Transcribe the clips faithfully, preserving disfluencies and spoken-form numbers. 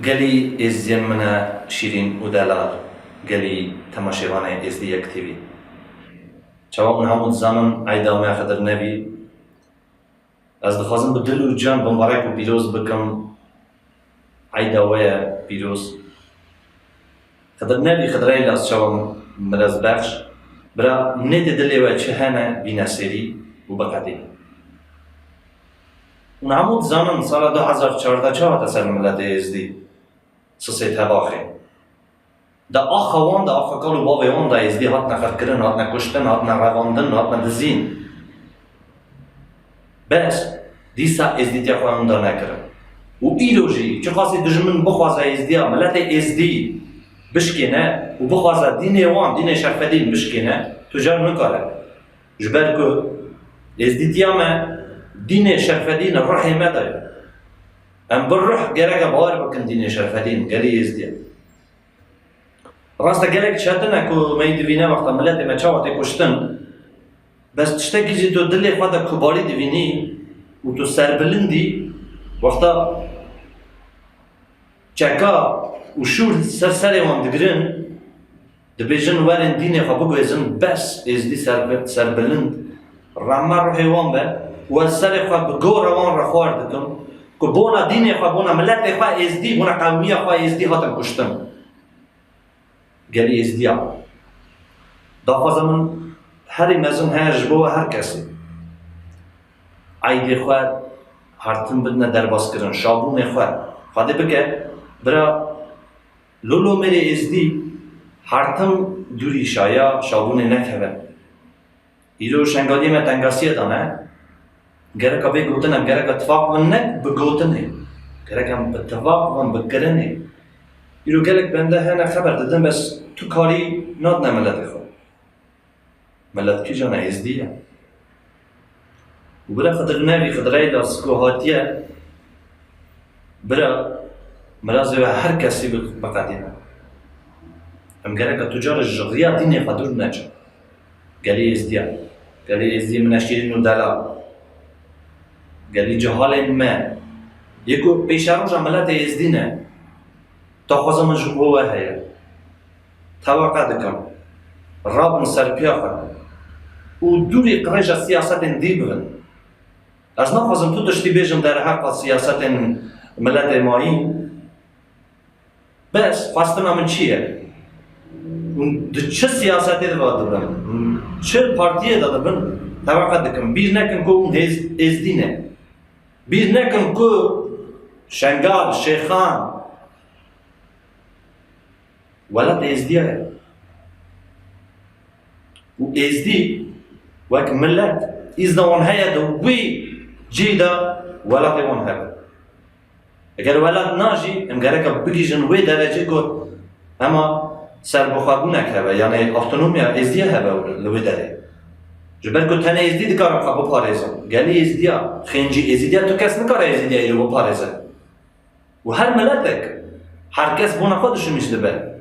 Gelî êzdiyên min e şîrîn û delal, gelî temaşevanê Êzdî Yek T V. Çawa hûn hemû dizanin, eyda me Xidir Nevî. Ez dixwazim bi dil û can bimbarek û pîroz bikim. Eyda we ye pîroz. Xidir Nevî, Xidir Eylas, çawa Mirez Bexş, bira nêtê dilê we çi hene bîne serî û biqedîne. Hûn hemû dizanin sala du hezar çardeh çi hate ser miletê Êzdî? Sisê Tebaxê. Di axa wan de, axa kal û bavê wan de Êzdî hatine qirkirin, hatine kuştin, hatine revandin, hatine dizîn. Bes, dîsa êzdîtiya xwe winda nekirin. Û îro jî, çiqasî dijmin bixwaze êzdiya, miletê êzdî bişkêne û bixwaze dînê wan, dînê Şerfedîn bişkêne, tu car nikare. Ji ber ku êzdîtiya me dînê Şerfedîn ruhê me de ye. Em bi ruh gereke bawer bikin dînê Şerfedîn, gelî êzdiya. Rast e, gelek çetin e ku me yî divîne wexta miletê me çawa tê kuştin. Bes tiştekî jî tu dilê xwe de kubarî divînî û tu serbilindî, wexta çeka û şûr ser serê wan digirin, dibêjin, "Werin dînê xwe biguhêzin, bes êzdî serbi-, serbilind." Rema ruhê wan be û ez serê xwe bi gora wan re xwar dikim ku bona dînê xwe, bona miletê xwe êzdî, bona qewmiya xwe êzdî hatin kuştin. Gelî êzdiya. Daxwaza min herî mezin heye ji bo her kesî. Eydê xwe hertim bidine derbaskirin, şabûnê xwe. Xwedê bike, bira lolo mêrê êzdî hertim dûrî şaya şabûnê nekeve. Îro Şengaliyê me tengasiyê de ne. Gereka bê gotin em gereka tifaq bin ne bi gotinê. Gerek em bi tifaq bin bi kirinê. Îro gelek bende hene xeber didin, bes tu karî nadine miletê xwe. Milet kîjan e? Êzdî ye. Û bira Xidir Nevî, Xidir Eylas ku hatiye, bira mirazê we her kesî bi-, biqedîne. Em gereka tu cara ji riya dînê xwe dûr neçin. Gelî êzdiya. Gelî êzdiyê min e şîrîn û delal. Gelî cihalên me. Yê ku pêşeroja miletê êzdî ne. Daxwaza min ji bo we heye. Tewaqa dikim. Rabin ser piya xwe. Û dûrî qirêja siyasetên dî bibin. Ez naxwazim tu tiştî bêjim derheqa siyasetên miletê mayîn. Bes, xwestina min çi ye? Hûn di çi siyasetê de dibin? Hûn çi partiyê de dibin? Tewaqa dikim. Bîr nekin ku hûn hêz-, êzdî ne. Bîr nekin ku Şengal, Şêxan, welat êzdiya ye. Û êzdî wek milet, îzna wan heye di wî cî de welatê wan hebe. Eger welat najî, em gereka bigihîjin wê derecê ku hema serbixwebûnek hebe, yanî avtonomiya êzdiya hebe li wê derê. Ji ber ku tenê êzdî dikarin xwe biparêzin. Gelî êzdiya, xêncî êzîdiya, tu kes nikare êzîdiya îro biparêze. Û her miletek, her kes bona xwe dişimîş dibe.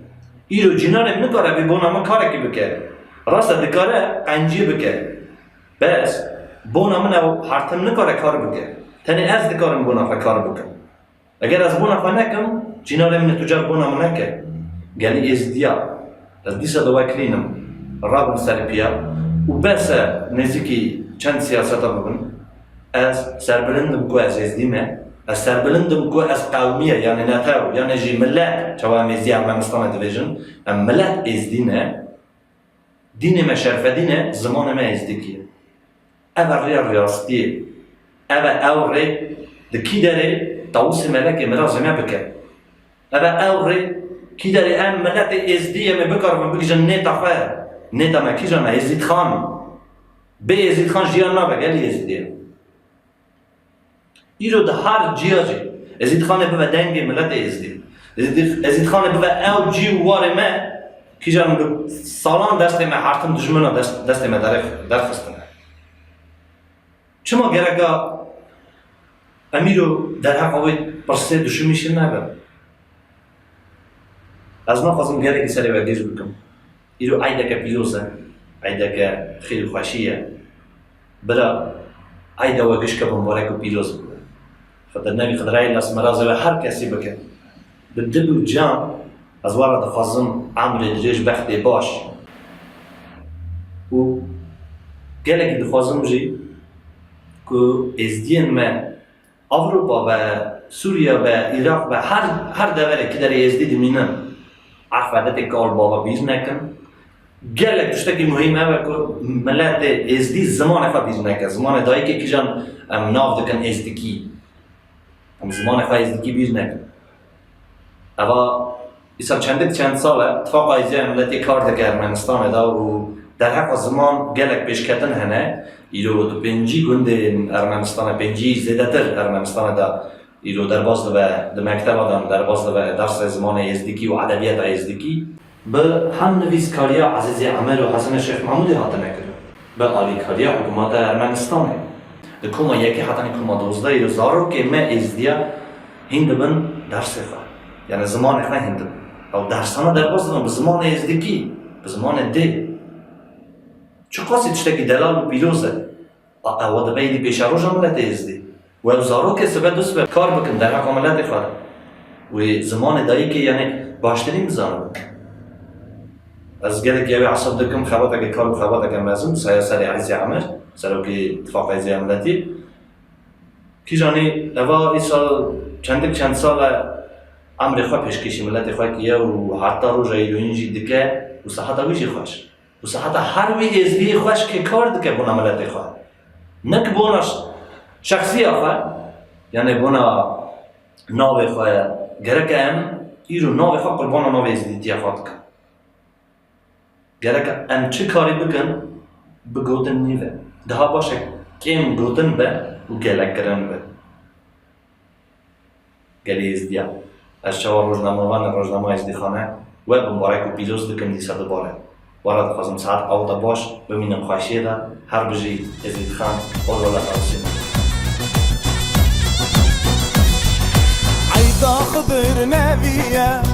Îro cînarê min nikare bê bona min karekî bike. Rast e, dikare qencî bike. Bes, bona min ew hertim nikare kar bike. Tenê ez dikarim bona xwe kar bikim. Eger ez bona xwe nekim, cînarê min ê tu car bona min neke. Gelî êzdiya. Ez dîsa di we kirînim. Rabin ser piya. Û bes e nêzîkî çend siyaseta bibin. Ez serbilind im ku ez êzdî me. Ez serbilind im ku ez qewmiye, yanê netew, yanê jî milet, çawa em êzdî Ermenistanê dibêjin, em milet êzdî ne. Dînê me şerfedîn e, zimanê me êzdîkî ye. Ev e rêya rastiyê. Ev e ew rê, di kî derê Tawusê Melekê mirazê me bike. Ev e ew rê, kî derê em miletê êzdî ye, me bikaribin bigihîjin nêta xwe, nêta me kîjan e? Êzîdxan. Bê Êzîdxan jiyan nabe, gelî êzdî ye. Îro di her ciya jî Êzîdxanê bibe dengê miletê êzdî. Êzîd-, Êzîdxanê bibe ew cî û warê me, kîjan bi salan destê me hertim dijmina dest-, destê me derê-, derxistine. Çima gereka em îro derheqa wê pirsê dişimîşî nebin? Ez naxwazim gelekî serê we gêj bikim. Îro eydeke pîroz e, eydeke xêr û xweşî ye. Bira eyda we gişke bimbarek û pîroz bibe. Xidir Nevî, Xidir Eylas mirazê we her kesî bike. Bi dil û can ez we re dixwazim emrê dirêj, bextê baş û gelekî dixwazim jî ku êzdiyên me Ewropa be, Sûriye be, Iraq be, her, her deverekî derê êzdî dimînin. Erf edetê kal bava bîr nekin. Gelek tiştekî muhîm ev e ku miletê êzdî zimanê xwe bîr neke. Zimanê dayikê kîjan em nav dikin êzdikî. Em zimanê xwe êzdikî bîr nekin. Eva îsal çendik çend sal e Tifaqa Êzdiya Miletî kar dike Ermenistanê de û derheqa ziman gelek pêşketin hene. Îro di pêncî gundên Ermenistanê, pêncî zêdetir Ermenistanê de îro derbas dibe, di mekteba de derbas dibe dersê zimanê êzdikî û edebiyata êzdikî. Bi hem nivîskariya Ezîzê Emer û Hesenê Şêx Mehmûdê hatine kirin. Bi alîkariya hikûmeta Ermenistanê. Di koma yekê hetanî koma dozdeh îro zarokê me êzdiya hîn dibin dersê xwe. Yani zimanê xwe hîn dibin. Ew dersana derbas dibin bi zimanê êzdikî, bi zimanê dê. Çiqasî tiştekî delal û pîroz e. A, ewa dibe êdî pêşeroja miletê êzdî. Û ew zarokê sibe du sibe kar bikin derheqa miletê xwe de. Wê zimanê dayikê, yani, baştirîn bizanibin. Ez gelek ya wê hesab dikim, xebateke kal û xebateke mezin, saya serê Ezîzê Emer, serokê Tifaqa Êzdiya Miletî. Kîjanî eva îsal çendik çend sal e emrê xwe pêşkêşî miletê xwe kiriye û heta roja îroyîn jî dike û sehata wî jî xweş. Û sehata her wî êzdiyê xweş kê kar dike bona miletê xwe. Ne ki bona ş-, şexsiya xwe, yani bona navê xwe, gereke em îro navê xwe qurbana navê êzdîtiya xwe bikin. Gereke em çi karî bikin, bi gotin nîve. Daha baş e kêm gotin be û gelek kirin be. Gelê Êzdiya. Ez çawa rojnamevan e, rojnama Êzdîxane we bi mubarek û pîroz dikim dîsa dubare. We re dixwazim saet ewta baş bimînin xweşiyê de. Her bijî Êzîdxan, Orwella Qasîmov. Eyda Xidir Neviye.